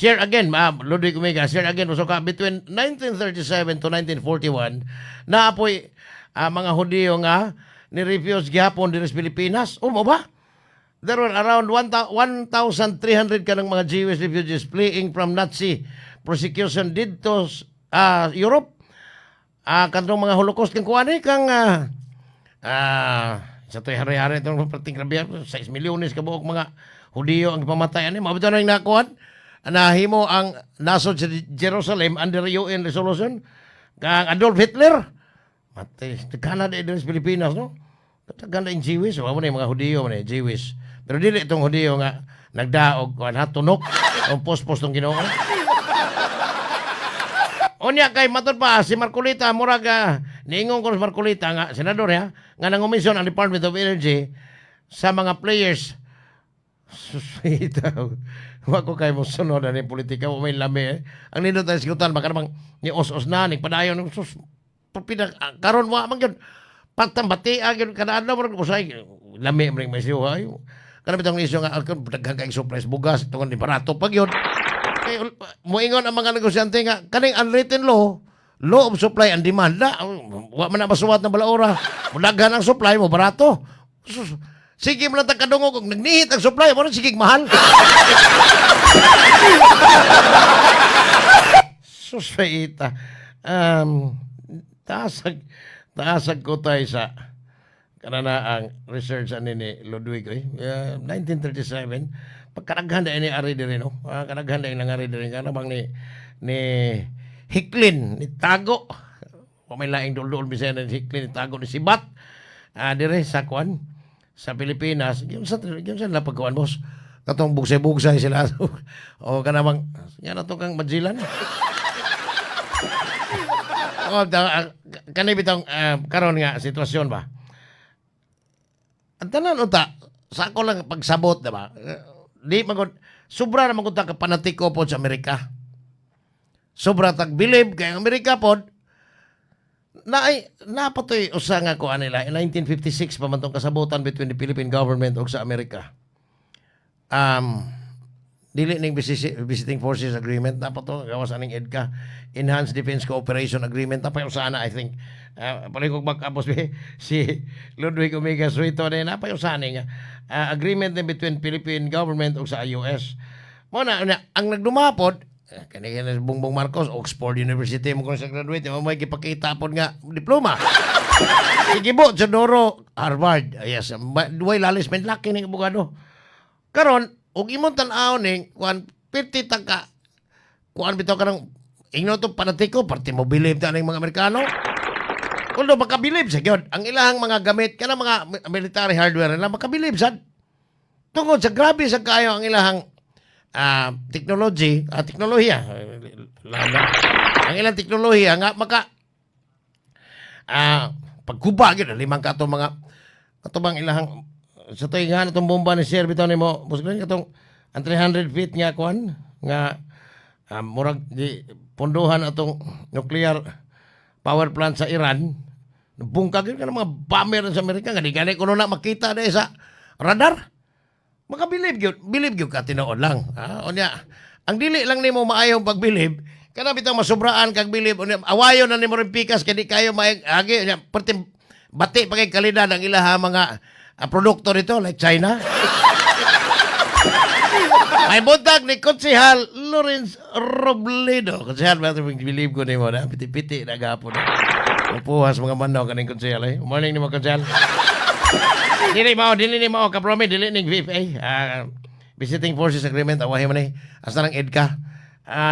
Share again, ma'am, Ludwig Omega, share again, so ka, between 1937 to 1941, naapoy mga Hudiyo nga ni-refuse gihapon diri sa Pilipinas. O mo ba? There were around 1,300 kanang mga Jewish refugees fleeing from Nazi persecution didto Europe. Kadtong mga Holocaust kang kuan eh, kang sa to'y hari-hari itong perting grabe, 6 milyones ka buok mga Hudiyo ang pamatay ani. Mao bitaw nang nakuan nahimo ang nasod sa Jerusalem under UN resolution kang Adolf Hitler. Matay, daghan na diri sa Pilipinas, no? Daghan na yung Jewish, wa mo na yung mga Hudiyo man eh, Jewish. Pero dili itong Hudiyo nga nagdaog kuan ha, tunok ang pospos tong Ginoo. Unya kay matod pa si Marcoleta, murag niingon ko si Marcoleta nga senador ha, nga nangumisyon ang Department of Energy sa mga players. Suswita. Wa ko kay mo sunod ani politika, wa may lami eh. Ang nindot ay sigutan baka namang ni os-os na ni padayon, sus pina karon wa man gyud patambati gyud kada adlaw, murag usay lami man may siwa ay kana bitong isyu nga akon daghan kay supplies bugas tungod ni barato pa gyud. Kay moingon ang mga negosyante nga kaning unwritten law, law of supply and demand na, wa man na masuwat na balaora. Mudaghan ang supply mo barato. Sus, sige mo lang ta kadungog kung nagnihit ang supply mo sige mahal. Sus, faita. Taasag ko tayo sa kanana ang research ani ni Ludwig eh. 1937 pagkaraghan na ini ari diri, no. Karaghan na nangari diri kana bang ni Hiklin ni Tago. Wa may laing dul-dul bisan ni Hiklin ni Tago ni Sibat. Dire sa kuan sa Pilipinas, gyud sa pagkuan, boss. Katong bugsay-bugsay sila. O kanamang nga na to kang Magellan. O, kani bitong karon nga sitwasyon ba? Ang tanan unta, sa ako lang pagsabot, diba? Eh, di man gud sobra naman gud ta ka panatiko pod sa Amerika. Sobra tag bilib kay ang Amerika pod na ay napatoy usa nga kuan nila in 1956 pa man tong kasabutan between the Philippine government ug sa Amerika. Dili ning Visiting Forces Agreement na pa to gawas aning EDCA, Enhanced Defense Cooperation Agreement na pa yung sana, I think. Palikog magkapos si Ludwig Omega Suito na na pa yung sana nga agreement din between Philippine government ug sa US. Mo na ang nagdumapod kani kani Bongbong Marcos, Oxford University mo kung sa graduate mo may gipakita pod nga diploma. Sige po, Teodoro, Harvard. Yes, duway lalis men laki ning abogado. Karon, ug imong tan-aw ning kuan 50 ta ka kuan bitaw kanang ingno to panatiko parte mo bilib ta ning mga Amerikano. Although makabilib sa gyud ang ilahang mga gamit kanang mga military hardware nila makabilib sad. Tungod sa grabe sa kayo ang ilahang technology, teknolohiya. Ang ilang teknolohiya nga maka pagkuba gyud limang kato mga kato bang ilahang sa tuig nga itong bomba ni Sir bitaw nimo, Boss Glenn, katong ang 300 feet nga kuan nga murag di pondohan atong nuclear power plant sa Iran, bungkag yun kanang mga bomber sa Amerika nga di gani kuno na makita dahil sa radar. Makabilib gyud, bilib gyud ka tinuod lang. Unya ang dili lang nimo maayong pagbilib kana bitaw masubraan kag bilib, unya awayon na nimo rin pikas kay di kayo maagi, unya perti bati pa kay kalidad ang ilaha mga produkto nito like China. Ay buntag ni Konsehal Lawrence Robledo. Konsehal, ba bilib ko nimo na piti-piti na gapon. Upuhas mga manaw kaning konsehal eh. Morning nimo, Konsehal. Dili mao, dili ni mao kapromi, dili ning VFA. Visiting Forces Agreement awahi man eh. Asa nang EDCA.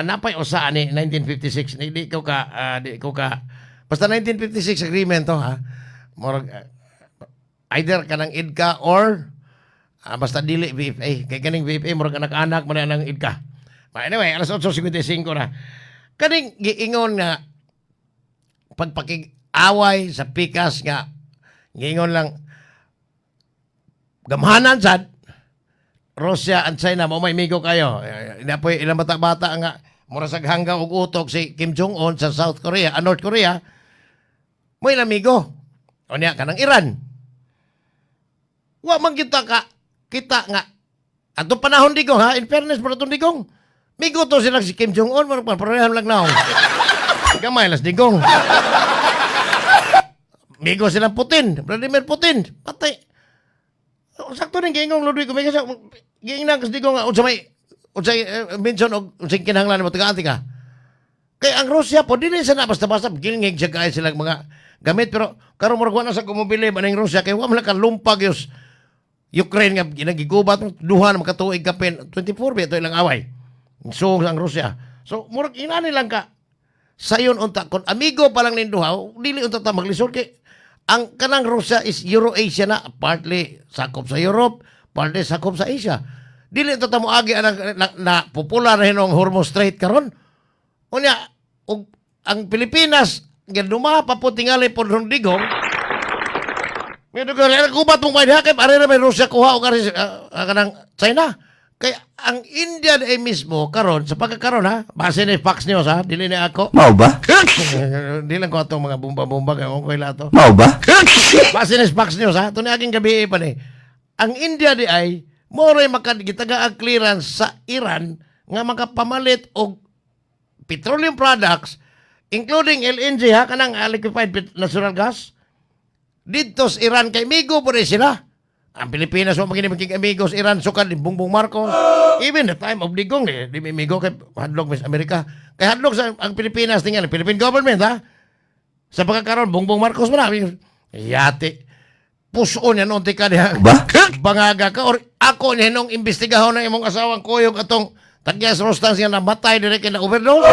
Napay usa ani 1956 ni di ko ka basta 1956 agreement to ha. Murag either kanang EDCA or basta dili VFA. Kay kaning VFA murag anak-anak man na ng EDCA. But anyway, alas 8:55 na. Kaning giingon nga pagpakig-away sa pikas nga giingon lang gamhanan sad Russia and China mo may migo kayo. Inapoy ilang bata-bata nga mura sa hanggaw og utok si Kim Jong Un sa South Korea, North Korea. Mo amigo. Unya kanang Iran. Wa man kita ka kita nga atong panahon digong ha, in fairness mo atong digong. Migo to sila si Kim Jong-un, murag pa parehan lang naong. Gamay las Digong. Migo silang Putin, Vladimir Putin. Patay. Sakto ning giingong Ludwig Omega sa giingnan kas Digong nga unsa may unsay mention og unsay kinahanglan mo tagaan ka. Kay ang Russia po dili sa na basta-basta gilngig siya kay silang mga gamit, pero karon murag wa na sa kumubili maning Russia kay wa man kalumpag yus Ukraine nga ginagigubat duha na makatuig kapin 24 ba ito ilang away. So ang Russia. So murag inani lang ka sayon unta kon amigo pa lang ning duha, dili unta ta maglisod kay ang kanang Russia is Euro-Asia na, partly sakop sa Europe, partly sakop sa Asia. Dili unta ta moagi anang na popular na hinong Hormuz Strait karon. Unya ug ang Pilipinas giduma pa po tingali pod rong Digong. Medyo ko gubat mong may kay are ra may Russia kuha og ari kanang China. Kay ang India ay mismo karon sa pagkakaron ha, base ni Fox News ha, dili ni ako. Mao ba? Di lang ko atong mga bomba-bomba kay ko ila to. Mao ba? Base ni Fox News ha, to ni aking gabi pa ni. Ang India di ay mo ray makagitaga ang clearance sa Iran nga makapamalit og petroleum products including LNG ha, kanang liquefied natural gas didto sa Iran kay migo po rin sila. Ang Pilipinas mo maging maging amigos Iran sukad ni Bongbong Marcos. Even the time of Digong eh, di migo kay hadlok Miss Amerika. Kay hadlok sa ang Pilipinas tingnan Philippine government ha. Sa pagkakaroon Bongbong Marcos man yati. Puson yan unti ka diha. Ba? Bangaga ka or ako niya nung imbestigahon ng imong asawang kuyog atong tagyas rostans nga namatay dire kay na overdose.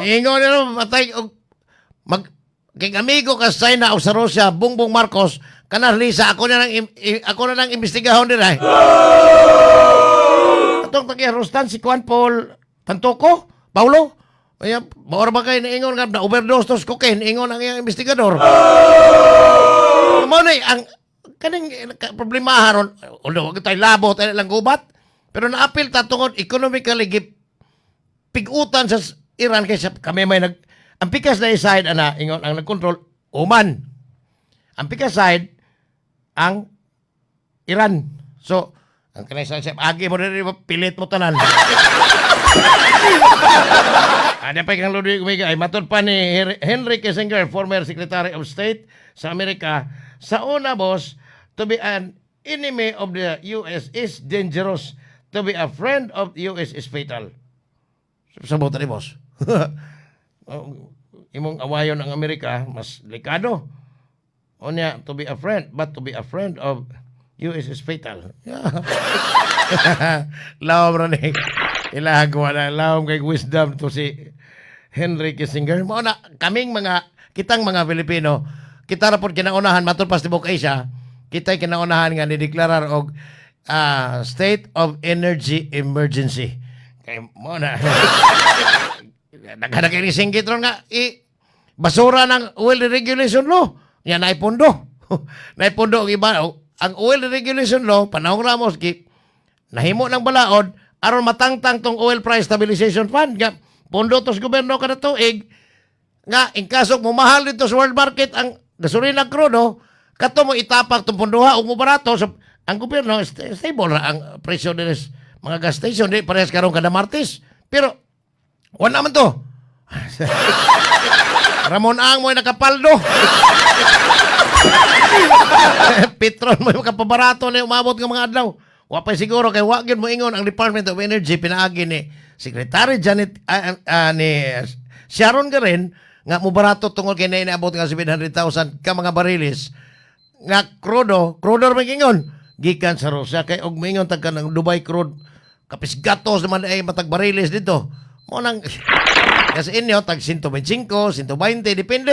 Ingon niya no, matay og mag kay amigo ka sa China o sa Russia, Bongbong Marcos, kana Lisa, ako na lang imbestigahon dira. Atong tagyas Rostan si Juan Paul Tantoco, Paulo. Kaya, maura ba kayo naingon nga na overdose tos cocaine, ingon ang iyang investigador. Mao na ang kaning problema ron, although wag tayo labo, tayo lang gubat, pero naapil ta tungod economically pig-utan sa Iran kaysa kami may nag ang pikas na side ana ingon ang nagkontrol Oman. Ang pikas side ang Iran. So ang kanay sa agi mo diri pilit mo tanan. Ano pa kang Ludwig Omega ay matod pa ni Henry Kissinger, former Secretary of State sa Amerika, sa una boss, to be an enemy of the US is dangerous. To be a friend of the US is fatal. Sabot ni boss. Oh, imong awayon ang Amerika, mas delikado. Unya, to be a friend, but to be a friend of US is fatal. Yeah. Lawom ra ni. Ilahang ko na lawom kay wisdom to si Henry Kissinger. Mao na kaming mga kitang mga Pilipino, kita ra pod kinaunahan matud pa sa tibuok Asia, kita'y kinaunahan nga nideklarar og state of energy emergency. Kay mo na daghan na kay singgit ron nga i basura ng oil regulation law. Yan naipondo. Naipondo ang iba. Ang oil regulation law, panahong Ramos, gi, nahimo ng balaod aron matangtang tong oil price stabilization fund nga pondo tos gobyerno kada tuig nga in kaso mo mahal dito sa world market ang gasolina, krudo, kato mo itapak tong pondoha ug mo barato. So, ang gobyerno stable ra ang presyo dinhi mga gas station, di parehas karon kada Martes, pero wala man to. Ramon Ang mo nakapaldo. Petron mo makapabarato na umabot ng mga adlaw. Wa pa siguro kay wa gyud mo ingon ang Department of Energy pinaagi ni Secretary Janet ni Sharon Garin nga mobarato tungod kay naabot nga 700,000 ka mga barilis nga krudo, krudo ra may ingon gikan sa Russia kay og moingon tag kanang Dubai crude kapis gatos naman ay matag barilis dito. Mo nang kasi inyo tag 125, 120 depende.